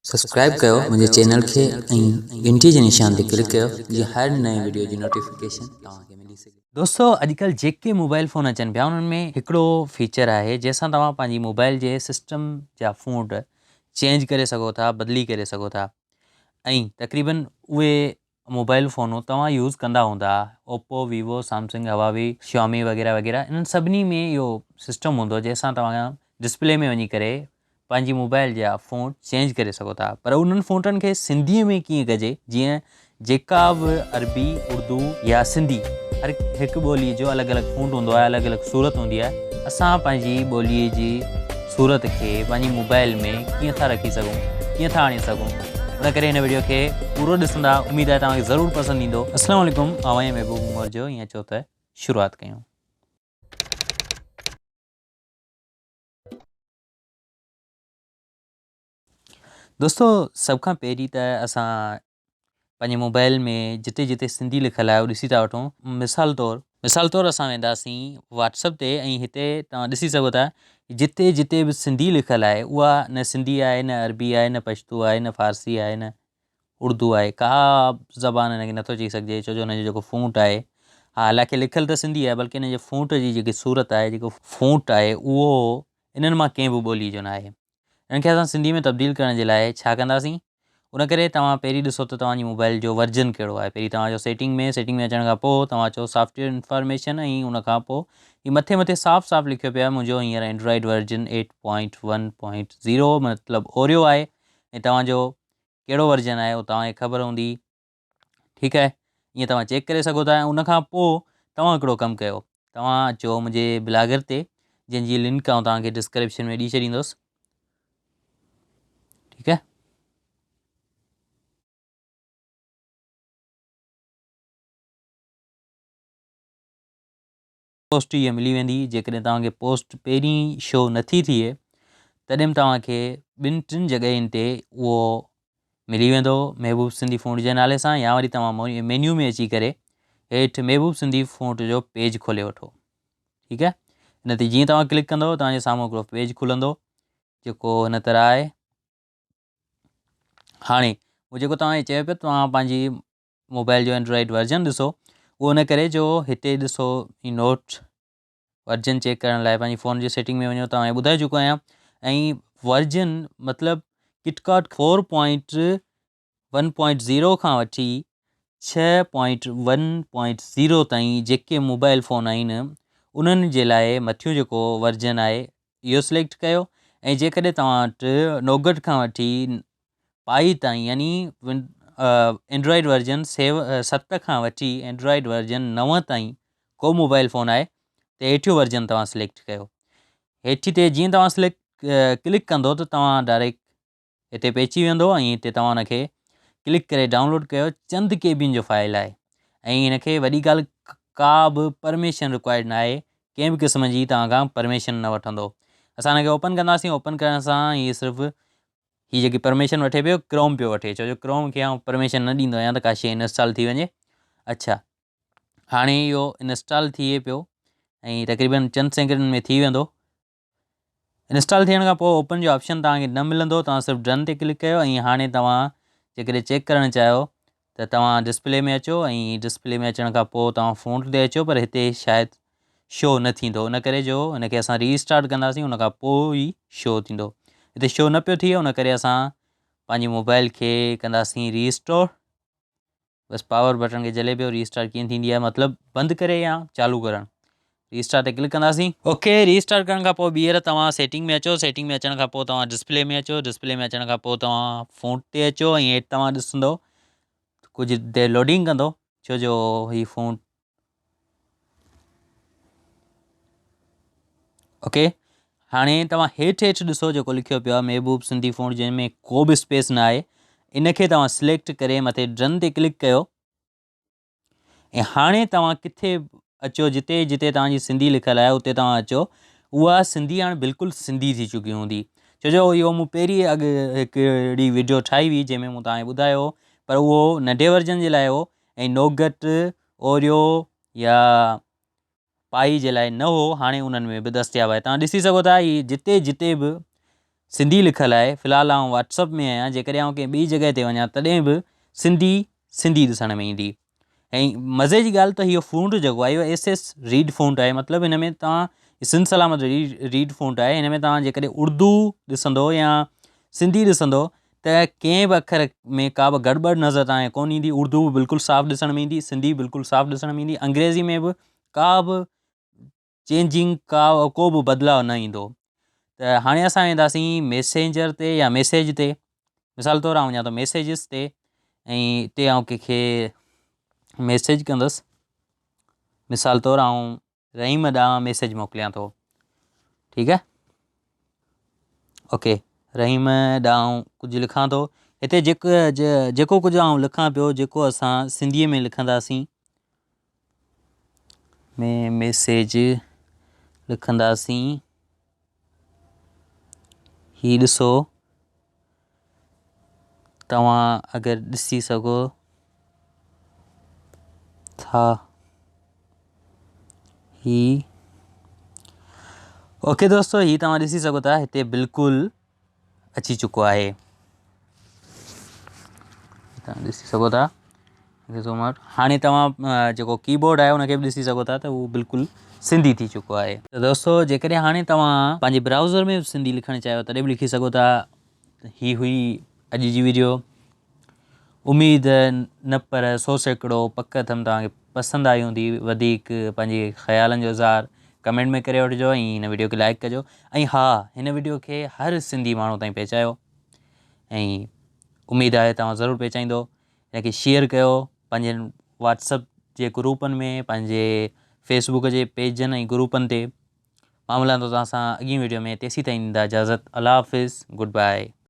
Subscribe ڪيو منهنجي channel کي ۽ گهنٽي جي نشان تي ڪلڪ ڪيو جيئن هر نئين وڊيو جي نوٽيفڪيشن توهان کي ملي سگهي. دوستو اڄڪلھ جيڪي موبائل فون اچن پيا انهن ۾ هڪڙو فيچر آهي جنهن سان توهان پنهنجي موبائل جي سسٽم جا فونٽ چينج ڪري سگهو ٿا بدلي ڪري سگهو ٿا ۽ تقريبن اهي موبائل فونون توهان يوز ڪندا هوندا Oppo Vivo Samsung Huawei Xiaomi وغيره وغيره انهن سڀني ۾ اهو سسٽم هوندو جنهن سان توهان ڊسپلي ۾ وڃي ڪري پنهنجي موبائل جا فونٽ چينج ڪري سگهو ٿا پر انهن فونٽن کي سنڌي ۾ ڪيئن ڪجي جيئن جيڪا به عربي اردو يا سنڌي هر هڪ ٻولي جو الڳ الڳ فونٽ هوندو آهي الڳ الڳ صورت هوندي آهي اسان پنهنجي ٻولي جي صورت کي پنهنجي موبائل ۾ ڪيئن ٿا رکي سگهون ڪيئن ٿا آڻي سگهون ان ڪري هن وڊيو کي پورو ڏسندا اميد آهي توهان کي ضرور پسند ايندو. اسلام عليڪم آئون آهيان محبوب عمر جو ائين اچو ته شروعات ڪيون. دوستو سڀ کان پهرين ته اسان پنهنجي موبائل ۾ جتي جتي سنڌي لکيل آهي اهو ڏسي ٿا وٺون مثال طور مثال طور اسان وينداسين واٽسپ تي ۽ هتي توهان ڏسي سگهو ٿا جتي جتي به سنڌي لکيل آهي اها نه سنڌي آهي نه عربي آهي نه پشتو آهي نه فارسي آهي نه اردو آهي ڪا زبان هن کي نٿو چئي سگهجي ڇو جو هن جو جيڪو فونٽ آهي حالانڪه لکيل ته سنڌي آهي بلڪه هن جي فونٽ جي جيڪي صورت آهي جيڪو فونٽ آهي اهو انهن مان ڪنهن به ٻولي جو ناهي انهن کي اسان سنڌي ۾ تبديل ڪرڻ جي لاء ڇا ڪنداسين ان ڪري توهان پهرين ڏسو ته توهان جي موبائل جو ورجن ڪهڙو آهي پهرين توهان جو سيٽنگ ۾ سيٽنگ ۾ اچڻ کان پوء توهان اچو سافٽويئر انفارميشن ۽ ان کان پوء هي مٿي مٿي صاف صاف لکيو پيو آهي منهنجو هينئر Android version eight point one point zero مطلب اوريو آهي ۽ توهان جو ڪهڙو ورجن آهي اهو توهان کي خبر هوندي ٺيڪ آهي ائين توهان چيڪ ڪري سگهو ٿا ۽ ان کان پوء توهان هڪڙو ڪم ڪيو توهان اچو منهنجي بلاگر تي جنهن جي لنڪ آئون توهان کي ڊسڪرپشن ۾ ڏئي ڇڏيندس ٺيڪ آهي پوسٽ هيء ملي ويندي جيڪڏهن توهان کي پوسٽ پهرين شو نٿي ٿئي تڏهن به توهان کي ٻن ٽن جڳهين تي اهو ملي ويندو محبوب سنڌي فونٽ جي نالي سان يا وري توهان مينيو ۾ اچي ڪري هيٺ محبوب سنڌي فونٽ جو پيج کولي وٺو ٺيڪ آهي ان تي جيئن توهان ڪلڪ ڪندو توهان جي سامهون هڪڙو پيج کلندو جيڪو هن طرح آهي هاڻي مون جيڪو توهان کي چيو پيو توهان پنهنجي موبائل جو اينڊرائيڊ ورجن ڏسو اهو ان ڪري جو هتي ڏسو هي نوٽ ورجن چيڪ ڪرڻ لاء پنهنجي فون جي سيٽنگ ۾ وڃو توهان کي ٻڌائي چڪو آهيان ۽ ورجن مطلب KitKat four point one point zero کان وٺي ڇهه پوائنٽ ون پوائنٽ زيرو تائين جيڪي موبائل فون آهن انهن جي لاء مٿيون جيڪو ورجن آهي اهو سليڪٽ ڪيو ۽ جيڪڏهن توهان وٽ نوگٽ کان وٺي پائي تائين يعني اينڊرائيڊ ورجن سيو ست کان وٺي اينڊرائيڊ ورجن نو تائين ڪو موبائل فون آهي ته هيٺيون ورجن توهان سليڪٽ ڪيو هيٺي تي جيئن توهان سليڪٽ ڪلڪ ڪندو ته توهان ڊائريڪٽ هتي پهچي ويندو ۽ هتي توهان ان کي ڪلڪ ڪري ڊائونلوڊ ڪيو چند ڪي بين جو فائل آهي ۽ هن کي وڏي ڳالهه ڪا به پرميشن رڪوائرڊ نه آهي ڪنهن به قسم جي توهان کان پرميشن نه وٺندو اسان هن کي اوپن ڪنداسين اوپن ڪرڻ سان هي صرف هي جيڪي پرميشن وٺي پيو ڪروم پيو وٺي ڇو جو ڪروم کي آئون پرميشن نه ڏيندو آهيان ته ڪا شي انسٽال ٿي وڃي اڇا هاڻي اهو انسٽال ٿئي پيو ۽ تقريبن چند سيڪنڊن ۾ ٿي ويندو انسٽال ٿيڻ کان پوء اوپن جو آپشن توهان کي نه ملندو توهان صرف ڊن تي ڪلڪ ڪيو ۽ هاڻي توهان جيڪڏهن چيڪ ڪرڻ چاهيو ته توهان ڊسپلي ۾ اچو ۽ ڊسپلي ۾ اچڻ کان پوء توهان فونٽ تي اچو پر هتي شايد شو نه ٿيندو ان ڪري جو ان کي اسان ري اسٽارٽ ڪنداسين ان کان پوء ئي شو ٿيندو هتي شو نه پيو ٿئي ان ڪري اسان پنهنجي موبائل کي ڪنداسين ري اسٽور بس پاور بٽڻ کي جهلي پيو ري اسٽارٽ ڪيئن ٿيندي آهي مطلب بند ڪري يا چالو ڪرڻ ري اسٽارٽ تي ڪلڪ ڪنداسين. اوڪي ري اسٽارٽ ڪرڻ کان پوء ٻيهر توهان سيٽنگ ۾ اچو سيٽنگ ۾ اچڻ کان پوء توهان ڊسپلي ۾ اچو ڊسپلي ۾ اچڻ کان پوء توهان فونٽ تي اچو ۽ هيٺ توهان ڏسندو ڪجهه دير لوڊنگ ڪندو ڇو جو هي فونٽ اوڪي هاڻي توهان هيٺ هيٺ ڏسو جيڪو لکيو پيو آهي محبوب سنڌي فونٽ جنهن ۾ ڪو به اسپيس نه آهي ان کي توهان سليڪٽ ڪري مٿي ڊن تي ڪلڪ ڪيو ۽ هاڻي توهان ڪٿي اچو جتي جتي توهان جي سنڌي لکيل آهي اتي توهان اچو اها سنڌي هاڻي بلڪل سنڌي ٿي چڪي هوندي ڇو جو اهو مون پهرين اڳ هڪ اهڙي ويڊيو ٺاهي هئي جنهن ۾ مون توهان کي ٻڌايو هو پر اهو ننڍي ورجن جي لاء هو ۽ نوگٽ اوريو يا پائي جي لاء نه هو هاڻي انهن ۾ به دستياب آهي توهان ڏسي سگهو ٿا هي جتي جتي به سنڌي لکيل آهي في الحال آئون واٽس اپ ۾ آهيان جيڪڏهن آئون ڪنهن ٻي جڳهه تي وڃان تڏهن به سنڌي سنڌي ڏسڻ ۾ ايندي ۽ مزي جي ڳالهه ته اهو فونٽ جيڪو آهي اهو ايس ايس ريڊ فونٽ آهي مطلب هن ۾ توهان سنڌ سلامت ريڊ فونٽ آهي هن ۾ توهان جيڪڏهن اردو ڏسندو يا سنڌي ڏسندو ته ڪنهن به اکر ۾ ڪا به گڙٻڙ نظر توهان کي ڪونه ايندي اردو به بلڪل صاف ڏسڻ ۾ ايندي سنڌي بلڪل صاف ڏسڻ ۾ ايندي انگريزي ۾ به ڪا به چينجنگ ڪا ڪو به بدلاء نه ايندو ته هاڻي اسان وينداسين ميسينجر تي يا ميسيج تي مثال طور آئون وڃان ٿو ميسيجز تي ۽ اتي آئون ڪنهن کي ميسيج ڪندس مثال طور آئون رحيم ڏانهن ميسيج موڪليان ٿو ٺيڪ آهي اوڪي رحيم ڏانهن ڪجهه لکان ٿو هتي جيڪو جيڪو ڪجهه آئون لکان پيو جيڪو اسان سنڌيء ۾ لکنداسين ۾ ميسيج لکنداسين هي ڏسو توهان اگر ڏسي سگهو ٿا هي اوڪي دوستو هي توهان ڏسي سگهو ٿا هتي بلڪل اچي چڪو آهي توهان ڏسي سگهو ٿا زوم آئوٽ هاڻي توهان جيڪو ڪي بورڊ آهي ان کي به ڏسي سگهو ٿا ته هو بلڪل سنڌي ٿي چڪو آهي ته دوستو جيڪڏهن هاڻي توهان پنهنجي برائوزر ۾ سنڌي لکڻ چاهيو تڏهن به لکي سگهو ٿا هي هئي اڄ جي ويڊيو اميد نه پر 100% پڪ اٿم توهان کي پسند آئي هوندي وڌيڪ پنهنجي خيالن جو اظهار ڪمينٽ ۾ ڪري وٺجو ۽ هن ويڊيو کي لائڪ ڪجو ۽ ها هن ويڊيو کي هر سنڌي ماڻهو تائين پهچايو ۽ اميد آهي توهان ضرور پهچائيندو هن کي شيئر ڪيو پنهنجن واٽسپ جي گروپن ۾ پنهنجي فيسبوڪ جي پيجن ۽ گروپن تي مان ملان ٿو توهان سان اڳين ويڊيو ۾ تيسين تائين ڏيندا اجازت الله حافظ گڊ باء.